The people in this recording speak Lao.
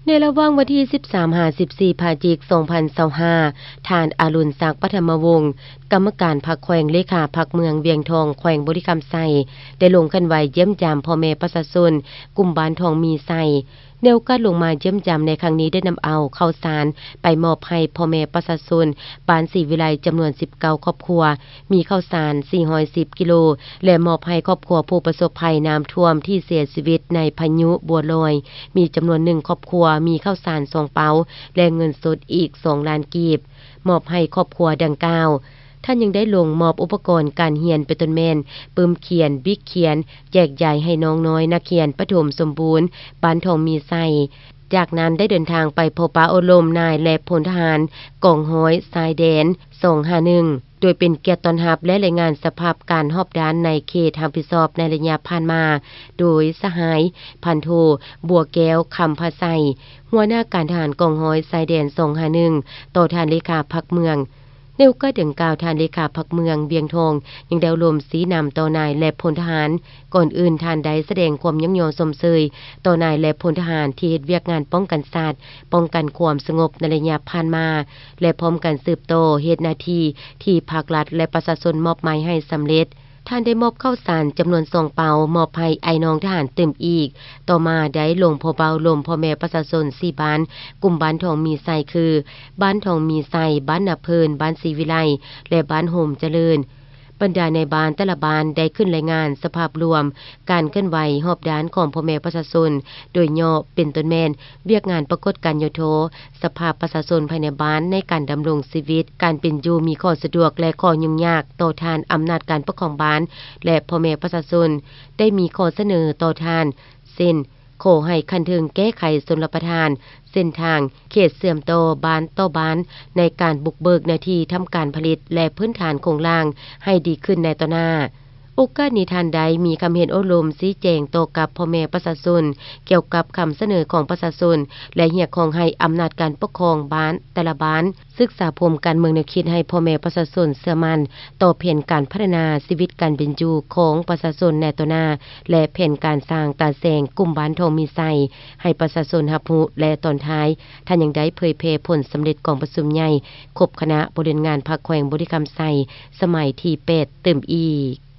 ໃນລະຫວ່າງວັນທີສິບສາມຫາສິບສີ່ພະຈິກສອງພັນຊາວຫ້າ ທ່ານ ອະລຸນສັກ ປະຖະມະວົງ ກຳມະການພັກແຂວງ ເລຂາພັກເມືອງວຽງທອງ ແຂວງບໍລິຄຳໄຊ ໄດ້ລົງເຄື່ອນໄຫວຢ້ຽມຢາມພໍ່ແມ່ປະຊາຊົນກຸ່ມບ້ານທອງມີໄຊ. ໃນໂອກາດລົງມາຢ້ຽມຢາມໃນຄັ້ງນີ້ ໄດ້ນຳເອົາເຂົ້າສານໄປມອບໃຫ້ພໍ່ແມ່ປະຊາຊົນບ້ານສີວິໄລ ຈຳນວນສິບເກົ້າຄອບຄົວ, ມີເຂົ້າສານສີ່ຮ້ອຍສິບກິໂລ ແລະ ມອບໃຫ້ຄອບຄົວຜູ້ປະສົບໄພນ້ຳຖ້ວມທີ່ເສຍຊີວິດໃນພາຍຸບົວລອຍ ມີຈຳນວນໜຶ່ງຄອບຄົວ, ມີເຂົ້າສານສອງເປົາ ແລະ ເງິນສົດອີກສອງລ້ານກີບ ມອບໃຫ້ຄອບຄົວດັ່ງກ່າວ. ທ່ານຍັງໄດ້ລົງມອບອຸປະກອນການຮຽນ ເປັນຕົ້ນແມ່ນ ປຶ້ມຂຽນ, ບິກຂຽນ, ແຈກຢາຍໃຫ້ນ້ອງນ້ອຍນັກຮຽນປະຖົມສົມບູນ ບ້ານທອງມີໄຊ. ຈາກນັ້ນໄດ້ເດີນທາງໄປພົບປະອົບຮົມນາຍ ແລະ ພົນທະຫານກອງຮ້ອຍຊາຍແດນສອງຫ້າໜຶ່ງ ໂດຍເປັນກຽດຕ້ອນຮັບ ແລະ ລາຍງານສະພາບການຮອບດ້ານໃນເຂດຮັບຜິດຊອບໃນໄລຍະຜ່ານມາ ໂດຍສະຫາຍພັນໂທ ບົວແກ້ວ ຄຳພະໄຊ ຫົວໜ້າການທະຫານກອງຮ້ອຍຊາຍແດນສອງຫ້າໜຶ່ງ ຕໍ່ທ່ານເລຂາພັກເມືອງ. ໃນໂອກາດດັ່ງກ່າວ, ທ່ານເລຂາພັກເມືອງວຽງທອງ ຍັງໄດ້ອົບຮົມຊີ້ນຳຕໍ່ນາຍ ແລະ ພົນທະຫານ. ກ່ອນອື່ນ, ທ່ານໄດ້ສະແດງຄວາມຍ້ອງຍໍຊົມເຊີຍຕໍ່ນາຍ ແລະ ພົນທະຫານທີ່ເຮັດວຽກງານປ້ອງກັນຊາດ, ປ້ອງກັນຄວາມສະຫງົບໃນໄລຍະຜ່ານມາ ແລະ ພ້ອມກັນສືບຕໍ່ເຮັດໜ້າທີ່ທີ່ພັກລັດ ແລະ ປະຊາຊົນມອບໝາຍໃຫ້ສຳເລັດ. ທ່ານໄດ້ມອບເຂົ້າສານຈຳນວນສອງເປົາ ມອບໃຫ້ອ້າຍນ້ອງທະຫານຕື່ມອີກ. ຕໍ່ມາໄດ້ລົງພົບປະອົບຮົມພໍ່ແມ່ປະຊາຊົນສີ່ບ້ານ ກຸ່ມບ້ານທອງມີໄຊ ຄື ບ້ານທອງມີໄຊ, ບ້ານນາເພີນ, ບ້ານສີວິໄລ ແລະ ບ້ານໂຮມຈະເລີນ. ບັນດານາຍບ້ານແຕ່ລະບ້ານໄດ້ຂຶ້ນລາຍງານສະພາບລວມການເຄື່ອນໄຫວຮອບດ້ານຂອງພໍ່ແມ່ປະຊາຊົນ ໂດຍຫຍໍ້ ເປັນຕົ້ນແມ່ນ ວຽກງານປາກົດການຫຍໍ້ທໍ້, ສະພາບປະຊາຊົນພາຍໃນບ້ານໃນການດຳລົງຊີວິດ, ການເປັນຢູ່ມີຂໍ້ສະດວກ ແລະ ຂໍ້ຫຍຸ້ງຍາກຕໍ່ທ່ານອຳນາດການປົກຄອງບ້ານ ແລະ ພໍ່ແມ່ປະຊາຊົນ. ໄດ້ມີຂໍ້ສະເໜີຕໍ່ທ່ານ ເຊັ່ນ ຂໍໃຫ້ຂັ້ນເທິງແກ້ໄຂຊົນລະປະທານ ເສັ້ນທາງເຂດເຊື່ອມຕໍ່ບ້ານຕໍ່ບ້ານ ໃນການບຸກເບີກເນື້ອທີ່ທຳການຜະລິດ ແລະ ພື້ນຖານໂຄງລ່າງໃຫ້ດີຂຶ້ນໃນຕໍ່ໜ້າ. ໂອກາດນີ້ທ່ານໄດ້ມີຄຳເຫັນໂອ້ລົມຊີ້ແຈງຕໍ່ກັບພໍ່ແມ່ປະຊາຊົນ ກ່ຽວກັບຄຳສະເໜີຂອງປະຊາຊົນ ແລະ ຮຽກຮ້ອງໃຫ້ອຳນາດການປົກຄອງບ້ານແຕ່ລະບ້ານ ສຶກສາພົມການເມືອງແນວຄິດໃຫ້ພໍ່ແມ່ປະຊາຊົນເຊື່ອໝັ້ນຕໍ່ແຜນການພັດທະນາຊີວິດການເປັນຢູ່ຂອງປະຊາຊົນໃນຕໍ່ໜ້າ ແລະ ແຜນການສ້າງຕາແສງກຸ່ມບ້ານທອງມີໄຊ ໃຫ້ປະຊາຊົນຮັບຮູ້ ແລະ ຕອນທ້າຍ ທ່ານຍັງໄດ້ເຜີຍແຜ່ຜົນສຳເລັດກອງປະຊຸມໃຫຍ່ຄົບຄະນະບໍລິຫານງານພັກແຂວງບໍລິຄຳໄຊ ສະໄໝທີແປດຕື່ມອີກ.